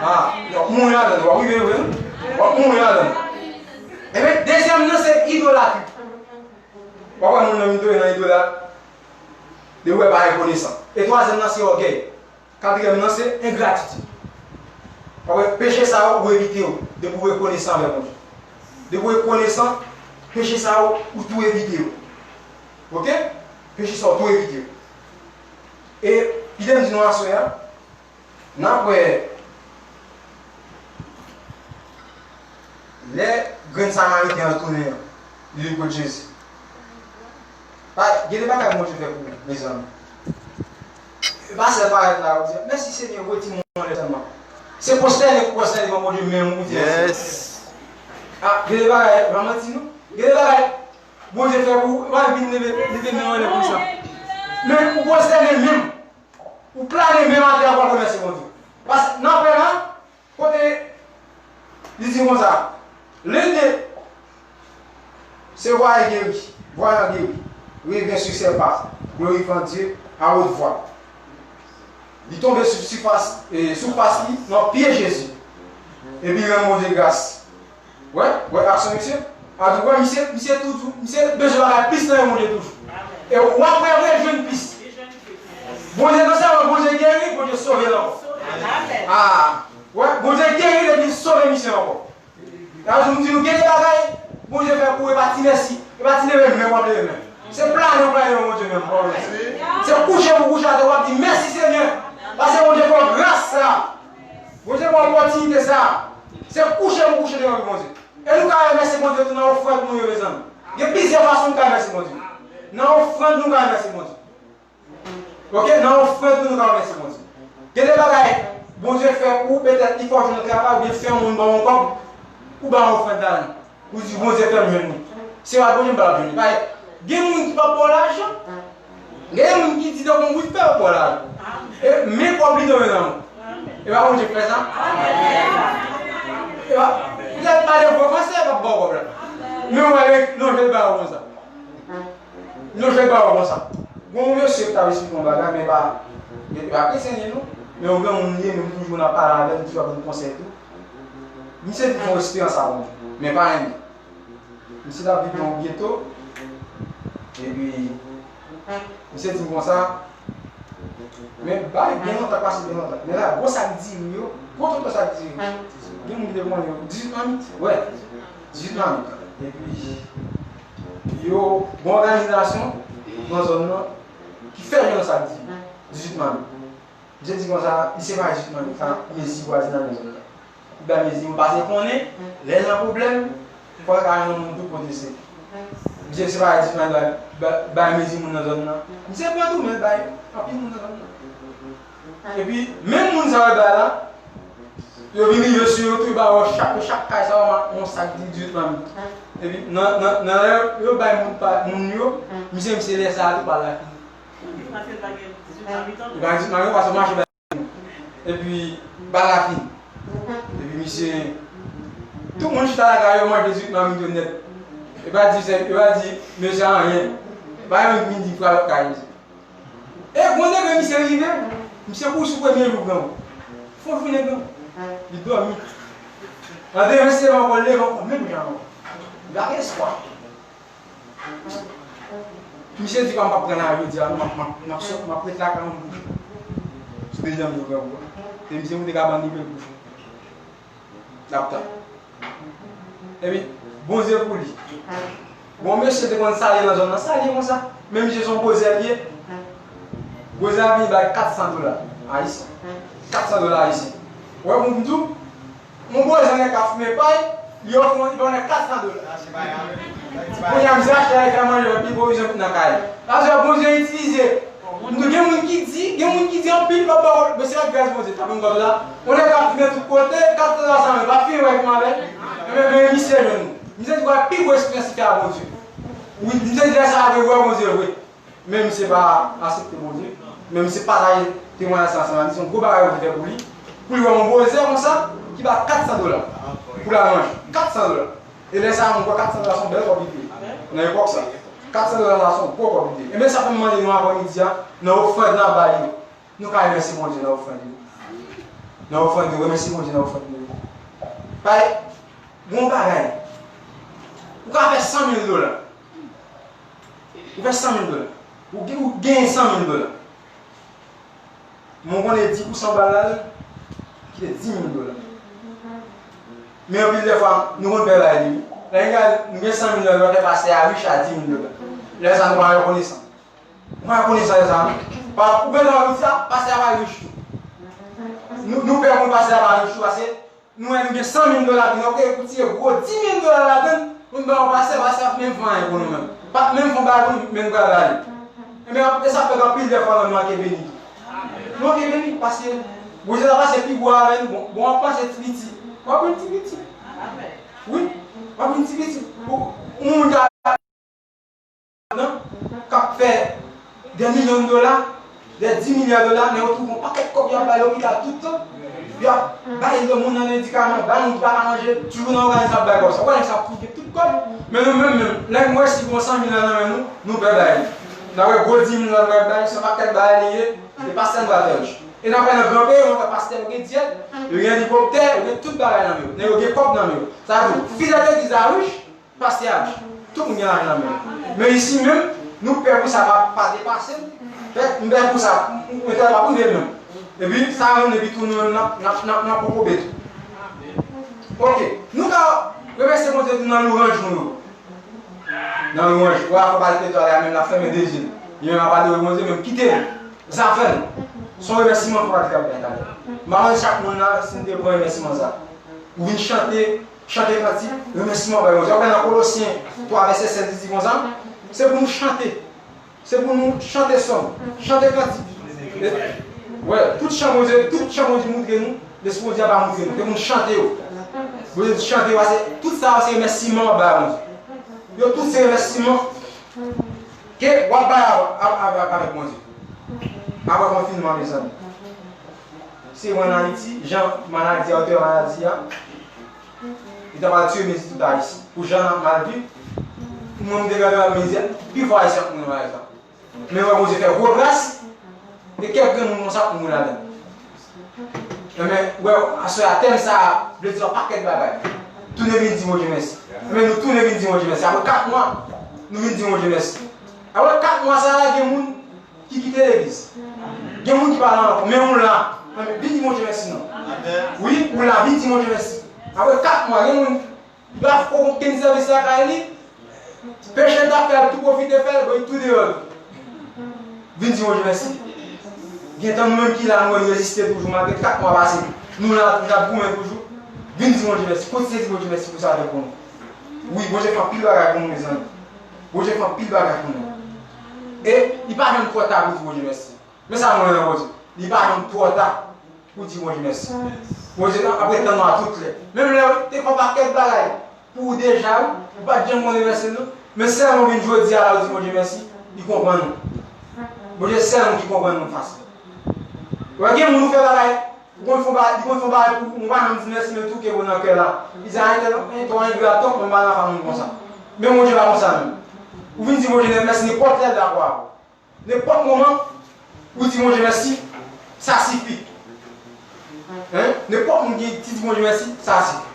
A, w ap mouri ladan l, w ap rive vre, wi. W ap mouri ladan l. Ebyen, dezyèm nan, se idolatri. W ap wè moun nan vin tonbe nan idolat. Depi w wè pa rekonesan. E twazyèm nan, se ògèy. Katriyèm nan, se engratitid. W ap wè, peche sa yo, ou evite yo. Depi w rekonesan avèk Bondye. Depi w rekonesan, peche sa yo, ou tou evite yo. Oke? Peche sa yo, tou evite yo. E, kite m di nou aswè a, n ap wè lè grenn Samariten an tounen an, li vin kot Jezi. Pa, gen de bagay Bondye fè pou ou, mezanmi. E pa sèl parèt la, ou di, mèsi Senyè, voye timoun anlè sèlman. Se pwostène pou pwostène devan Bondye menm, ou di, mèsi. A, gen de bagay, pa manti non. Gen de bagay, Bondye fè pou ou, ou pa vin leve, leve men w anlè konsa. Men ou pwostène menm. Ou plane men w atè a, w ap remèsye Bondye. Paske nan pwen an, kote li di konsa, l'un d'eux se voyait guéri, voyant guéri, revient sur ses pas, glorifiant Dieu à haute voix. Li tonbe sou sifas, e, sou fas li, nan pye Jezi. Epi li rann Bondye gras. Wè, wè aksyon misye. A di, wè, misye, misye toujou, misye bezwen bagay plis nan men Bondye toujou. E w ap rejwenn plis. Bondye non sèlman Bondye geri, Bondye sove l ankò. A, wè, Bondye geri l epi l sove misye ankò. Sa di, m di nou, gen de bagay Bondye fè pou ou, e pa ti mèsi, e pa ti leve men w ap leve men. Se plane w plane nan Bondye menm, pa w wè. Se kouche pou kouche atè, w ap di, mèsi Senyè, paske Bondye fè w gras sa. Bondye ban w opòtinite sa. Se kouche pou kouche devan Bondye. E nou ka remèsye Bondye tou nan ofrann nou yo, mezanmi. Gen plizyè fason nou ka remèsye Bondye. Nan ofrann nou ka remèsye Bondye. Oke, nan ofrann nou, nou ka remèsye Bondye. Gen de bagay Bondye fè pou ou, petèt li fè w jwenn yon travay, oubyen fè yon moun ban w yon kòb, ou ba yon ofrann ladan. Ou di, Bondye fè m jwenn li. Se pa Bondye m pa t ap jwenn li. Paske gen moun ki p ap ba w lajan. Gen moun ki di, donk, wi, fè yo ba w lajan. E, men kòb li tonbe nan men w. E pa Bondye k fè sa? E pa, petèt pa de bon konsèy k ap ba w kòb la. Men w wè, non, je l ba w konsa. Non, je l ba w konsa. Gon yon mesye k t ap esplike yon bagay, men pa, men pa kretyen li non. Men yon granmoun li ye, men m toujou nan pale avè l, m toujou ap ban l konsèy tou. Misye di fè yon eksperyans avè m, men pa renmen. Misye t ap viv nan yon geto, epi misye di m konsa, Men bay byen lontan, pase byen lontan. Men la, gwo sak diri yo, gwo tonton sak diri yo. Gen moun ki te konnen yo, dizuit mamit. Wè, dizuit mamit. Epi, yo, gen òganizasyon nan zòn nan ki fè jwenn sak diri. Dizuit mamit. Misye di konsa, li se pa dizuit mamit, sa, mezi vwazinaj nan zòn nan. Li bay mezi, m pa se konnen, lè l nan pwoblèm, fò l ka jwenn moun tout kote se. Misye se pa dizuit mamit, bay, bay mezi moun nan zòn nan. Misye pran tou, men bay anpil moun nan zòn nan. Epi, menm moun sa yo bay la, yo vin rive sou yo tou, yo ba yo chak, chak kay sa yo, yon sak dizuit mamit. Epi, nan, nan, nan lè yo bay moun, pa, moun yo, misye, misye lè sa a tou pa la fini. Li pa dizuit mamit, paske mache bay. Epi, bal la fin. Epi, misye, tout moun chita lakay yo manje dizuit mamit yo nèt. E pa di, e pa di mesye anyen. Pa yon vin di fwa lòt kay misye. E gwo degre misye rive, misye kouri sou premye jou gran. Fon jounen gran. Li dòmi. Lanndemen misye leve ankò, leve ankò, menm jan ankò. Li pa gen espwa. Misye di pa m p ap pran lari jodi a, non, m ap, m ap, m ap sot, m ap ret lakay mwen pou jou. Sou dezyèm jou gran gou a. Se misye moute kabann li, men pou jou. L ap tann. Epi, Bondye pou li. Bon, mesye te konn salye nan zòn nan, salye konsa. Men misye se yon bozè li ye. Bozè a vini bay kat san dola ayisyen. Kat san dola ayisyen. Ou wè, pou m di w, yon bozè nèg k ap fimen pay, li ofri yon, li ba w nèg kat san dola. Kounye a, misye achte la, li fè manje, epi pwovizyon tout nan kay. Sa vle di, Bondye itilize. Nou gen moun ki di, gen moun ki di anpil papa, men se ak gras Bondye, tape yon kòb la. On nèg ap fimen tout kote, kat san dola sa menm, pa fimen wè kòman avè l. Men, men, misye jwenn. Misye di wè pi gwo eksperyans li fè a Bondye. Wi, misye di lè sa a vre, wè Bondye vre. Men misye pa aksepte Bondye. Men misye pataje temwayaj sa ansanm avè li. Se yon gwo bagay Bondye fè pou li. Pou li wè yon bozè konsa, ki ba kat san dola. Pou l al manje. Kat san dola. E lè sa a, mwen kwè kat san dola se yon bèl kòb li te ye. Nan epòk sa. Kat san dola sa se yon gwo kòb li te ye. Ebyen, sa fè m mande nou aprè midi a, nan ofrann n ap bay yo, nou ka remèsye Bondye nan ofrann yo. Nan ofrann yo, remèsye Bondye nan ofrann yo. Bay, gon bagay. Ou ka fè san mil dola. Ou fè san mil dola. Ou gen, ou genyen san mil dola. Men w konnen di pou san bal la, li kite di mil dola. Men anpil de fwa, nou konn pè bay li. Lè nou gen, nou gen san mil dola, nou fè pastè a rich a di mil dola. Lè sa, nou pa rekonesan. Nou pa rekonesan lè sa, non. Pa, ou gen dwa di sa, pastè a pa rich tou. Nou, nou pè pou pastè a pa rich tou, paske nou wè nou gen san mil dola, nou, ok, pou tire gwo di mil dola ladan l, pou n ba yon pastè, pastè ap menm fè anyen pou nou menm. Pa t menm fè yon bagay pou nou, men nou pral ba li. Ebyen, e sa fè anpil de fwa nou manke beni. Nou manke beni, paske Bondye ta pase pi gwo avè nou, bon, bon, w ap panse ti piti. W ap vin ti piti. Wi, w ap vin ti piti. Ou, ou moun ta nan, k ap fè dè milyon dola, dè di milya dola, men yo twouve yon pakèt kòb y ap bay lopital tout tan. Y ap bay lòt moun nan medikaman, bay moun ki pa ka manje, toujou nan òganizasyon ap bay kòb sa. Ou konnen sa ap twouve tout kòb. Men nou menm menm, lè nou wè si gon san mil la nan men nou, nou pè bay li. N ap wè gwo di mil la nou pè bay, se yon pakèt bagay li ye, e pastè nou pral fè rich. E n ap wè nan gran peyi, nou wè pastè yo gen dyèt, yo gen elikoptè, yo gen tout bagay nan men yo. Nèg yo gen kòb nan men yo. Sa vle di, fidèl legliz la rich, pastè a, tout moun gen lajan nan men yo. Men isi menm, nou pè pou sa pa, pa depase n. Pè, m pè pou sa, m, m, entèl pa prive menm. Epi, sa rann, epi tou nou menm, n ap, n ap, n ap, n ap kokobe tou. Ok, nou ka remèsye Bondye tou nan lwanj nou yo. Nan lwanj, w a fè pale petwa la, menm l ap fèmen de je l. Li menm ap adore Bondye, menm kite l. Zafè nou. Se yon remèsiman fò pale k ap bay talè. M pa konn chak moun la, si n te pran remèsiman sa. Ou vin chante, Chante kantik remèsiman bay Bondye. W ap wè nan Kolosyen twa vèsè sèz, li di konsa, se pou nou chante. Se pou nou chante sòm, chante kantik. E, wè, tout chan Bondye, tout chan Bondye moutre nou, Lespri Bondye a pa moutre nou. Se pou nou chante yo. Bondye di chante yo, se, tout sa yo se remèsiman w ap bay Bondye. Yo tout se remèsiman ke w ap bay avè, avè, avè, avèk Bondye. Apre konfinman, mezanmi. Se wè ann Ayiti, jan maladi a, otè maladi a, li ta pral tiye mezi tout Ayisyen. Pou jan n ap mal viv, pou mwen m te gade mal mezi a, pi fò Ayisyen ap mouri nan maladi sa. Men wè Bondye fè gwo gras, e kèk grenn moun konsa ap mouri ladan l. Enben, wè, aswè a, tèm sa a vle di yon pakèt bagay. Tounen vin di Bondye mèsi. Enben, nou tounen vin di Bondye mèsi. Apre kat mwa, nou vin di Bondye mèsi. Apre kat mwa sa a, gen moun ki kite legliz. Gen moun ki pa la ankò, men ou la. Vin di Bondye mèsi non. Wi, ou la, vin di Bondye mèsi. Apre kat mwa, gen moun, li pa fè okenn sèvis lakay li. Peche l t ap fè, l tou pwofite fè l, bon, li tou deyò. Vin di Bondye mèsi. Gentan nou menm ki la, nou reziste toujou, malgre kat mwa pase. Nou la toujou, n ap goumen toujou. Vin di Bondye mèsi. Kontinye di Bondye mèsi pou sa l fè pou nou. Wi, Bondye fè anpil bagay pou nou, mezanmi. Bondye fè anpil bagay pou nou. E li pa janm twò ta pou di Bondye mèsi. Men sa mwen renmen Bondye. Li pa janm twò ta pou di Bondye mèsi. Bondye ap ret tann nou a tout lè. Menm lè ou te fè yon pakèt bagay pou ou deja, wi, ou pa t janm konn remèsye l non. Men sèlman ou vin jodi a la ou di Bondye mèsi, li konprann ou. Bondye sèl moun ki konprann moun fasil. Ou wè gen moun ou fè bagay, ou konn fè yon bagay, li konn fè yon bagay pou ou, ou pa janm di mèsi, men tou ke ou nan kè la. Li di a entèl, entèl engra twòp, mwen pa nan fè moun konsa. Men Bondye pa konsa menm. Ou vin di Bondye mèsi nenpòt lè l dakò avè w. Nenpòt moman, ou di Bondye mèsi, sa sifi. Hein? Nenpòt moun ki, ki di Bondye mèsi, sa sifi.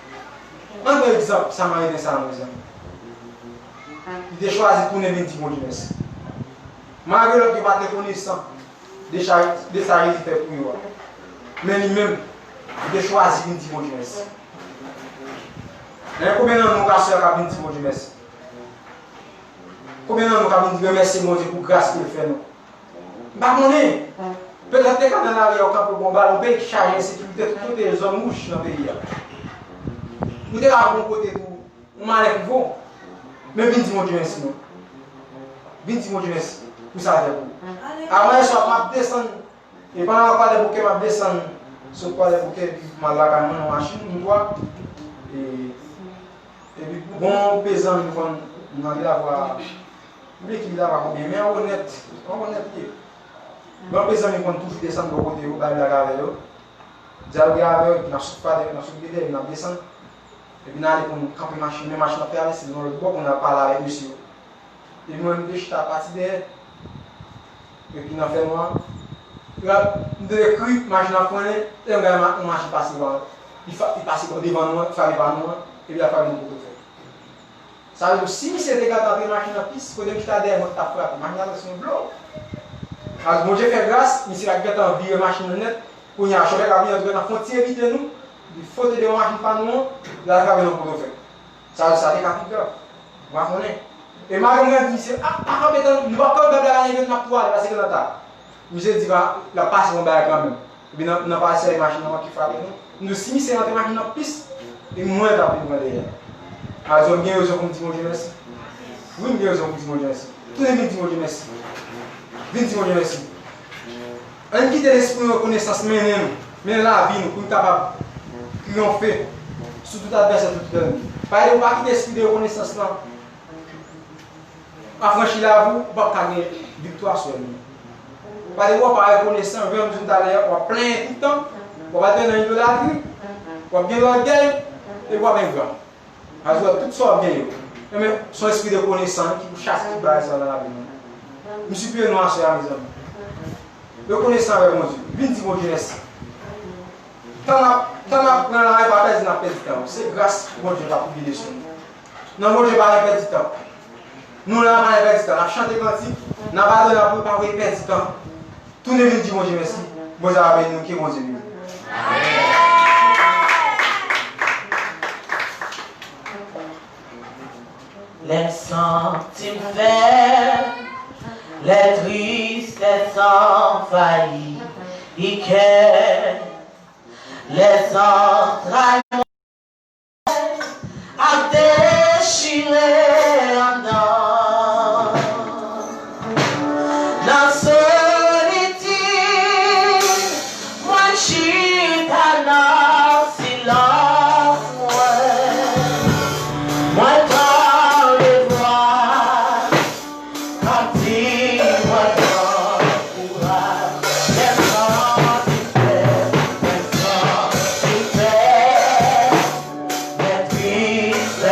Ann pran egzanp Samariten sa a, mezanmi. Li te chwazi tounen vin di Bondye mèsi. Malgre lòt yo pa t rekonesan de sa, de sa Jezi fè pou yo a. Men li menm, li te chwazi vin di Bondye mèsi. Hein, konbyen nan nou, pastè, k ap vin di Bondye mèsi? Konbyen nan nou k ap vin remèsye Bondye pou gras ke l fè nou? M pa konnen. Petèt te ka nan lari a, w kanpe bò yon balon, peyi ki chaje ensekirite tout kote, zòn wouj nan peyi a. Ou te ka yon kote tou, yon malè ki vo. Men vin di Bondye mèsi non. Vin di Bondye mèsi pou sa l fè pou ou. Avan yè swa, m ap desann. E pandan m ap Kwadèboukè, m ap desann sot Kwadèboukè, epi m al lakay mwen nan machin, m twa. E, epi gon pezan m konn, m nan Vilavwa, m bliye ki Vilavwa konbyen, men an onèt, an onèt li ye. Gon pezan m konn toujou desann bò kote yo, bay blag avè yo, dyaloge avè yo, epi n ap sot Kwadèboukè, n ap sot Gede, epi n ap desann. Epi n ale pou n kanpe machin, men machin ap travèse nan lòt bò pou n al pale avèk mesye yo. Epi mwen, m te chita pati dèyè. Epi nan fènwa, m tande kri, machin ap frennen, lè m gade yon machin pase, li pase devan nou an, frape pa nou an, epi l ap frape nan pòtofè. Sa vle di, si misye te gentan antre machin nan pis, kote m chita dèyè, mwen t ap frape, machin nan pase yon blo. As Bondye fè gras, misye la gentan vire machin nan nèt, kounye a chofè k ap vini an tou gentan fè yon ti evite nou, li fote devan machin pa nou an, l al frape nan pòtofè. Sa, sa te ka pi grav. Ou pa konnen. E malgre mwen di misye, a, pa kanpe tan, nou p ap kanpe bèl bagay la, n ap tou ale, paske nan ta. Misye di, va, l ap pase yon bagay kanmenm. Epi nan, nan pase a, machin nan manke frape nou. Nou di, si misye rantre machin nan pis, e mwen t ap vin pran dèyè. Alò, m gen rezon pou m di Bondye mèsi. Wi, m gen rezon pou m di Bondye mèsi. Tounen vin di Bondye mèsi. Vin di Bondye mèsi. Ann kite lespri rekonesans mennen nou, mennen lavi nou pou n kapab triyonfe sou tout advèsè, tout ènmi. Paske ou pa kite espri de rekonesans lan afranchi lavi w, ou p ap ka gen viktwa sou ènmi. Paske w pa rekonesan, jan m di w talè a, w ap plenyen tout tan, w ap al nan idolatri, w ap gen lògèy, epi w ap engra. Alò, tout sa w ap genyen yo. Enben, se yon espri de rekonesan ki pou chase tout bagay sa yo nan lavi nou. M sipliye nou aswè a, mezanmi. Rekonesan avèk Bondye. Vin di Bondye mèsi. Tan n ap, tan n ap pran la, e pa pèdi n ap pèdi tan. Se gras Bondye k ap beni sou nou. Nan Bondye pa gen pèdi tan. Nou la, pa gen pèdi tan. N ap chante kantik, n ap adore, n ap louwe, pa gen pèdi tan. Tounen vin di Bondye mèsi. Bondye va beni nou, ke Bondye beni nou. Lè m santi m fèb, lè tristès anvayi kè, lè zantray mwen ap dechire anndan. Nan solitid, mwen chita nan silans mwen. Mwen tande vwa k ap di mwen pran kouraj. Lè m santi m fèb, lè m santi m fèb, lè tristès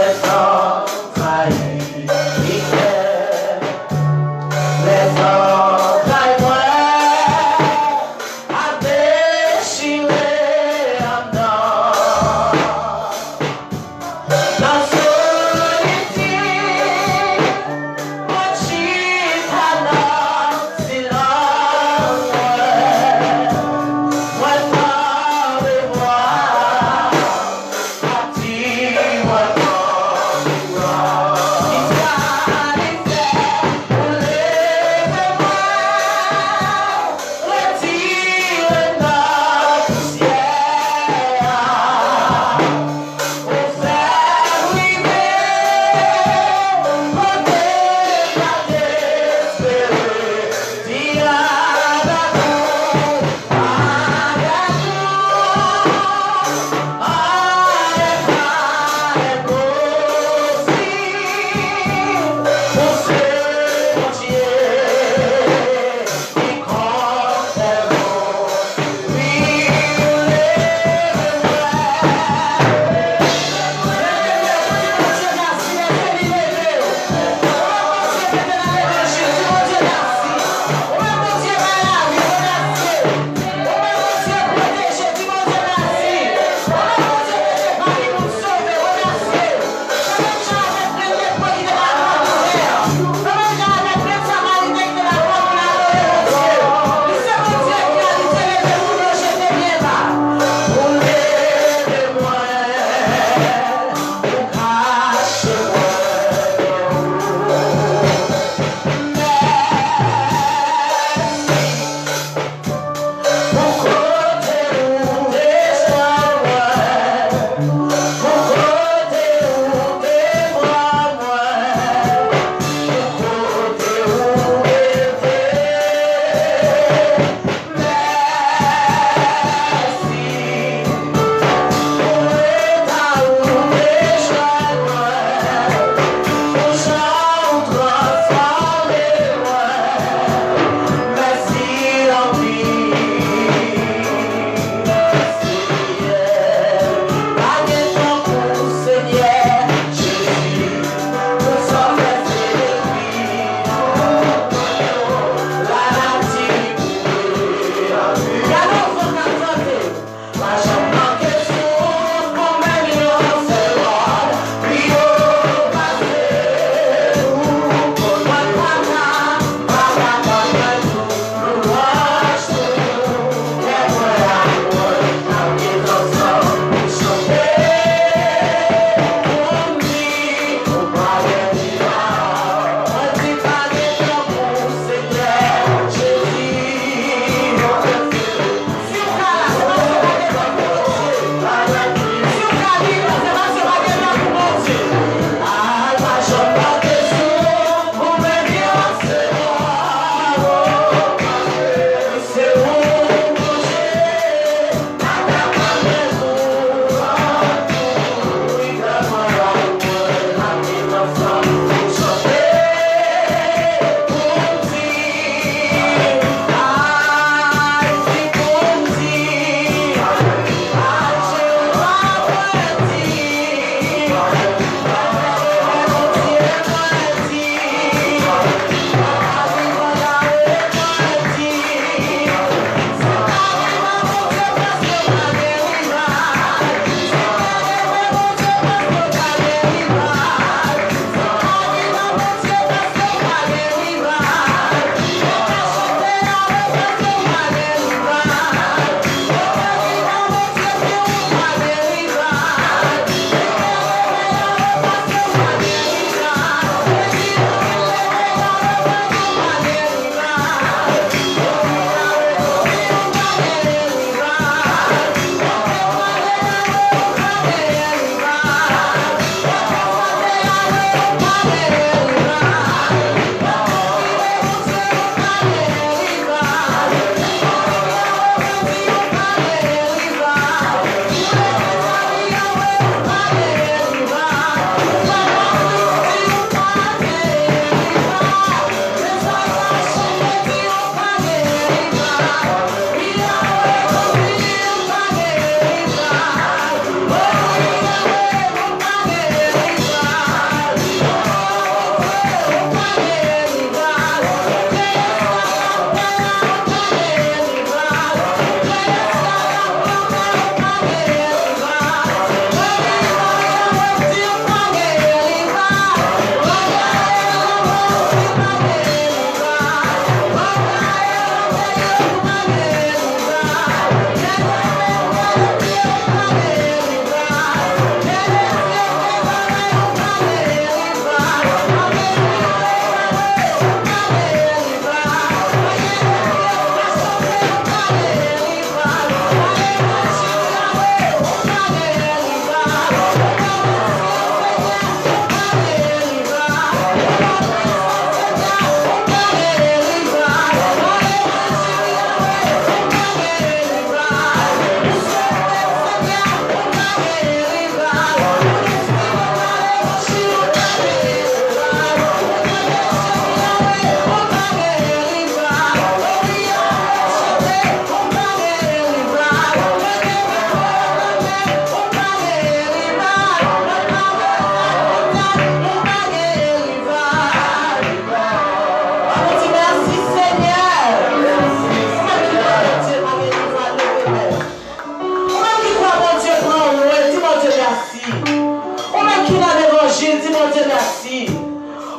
Ki nan levanjil, di Bondye mèsi.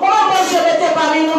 Ou wè Bondye mete pami nou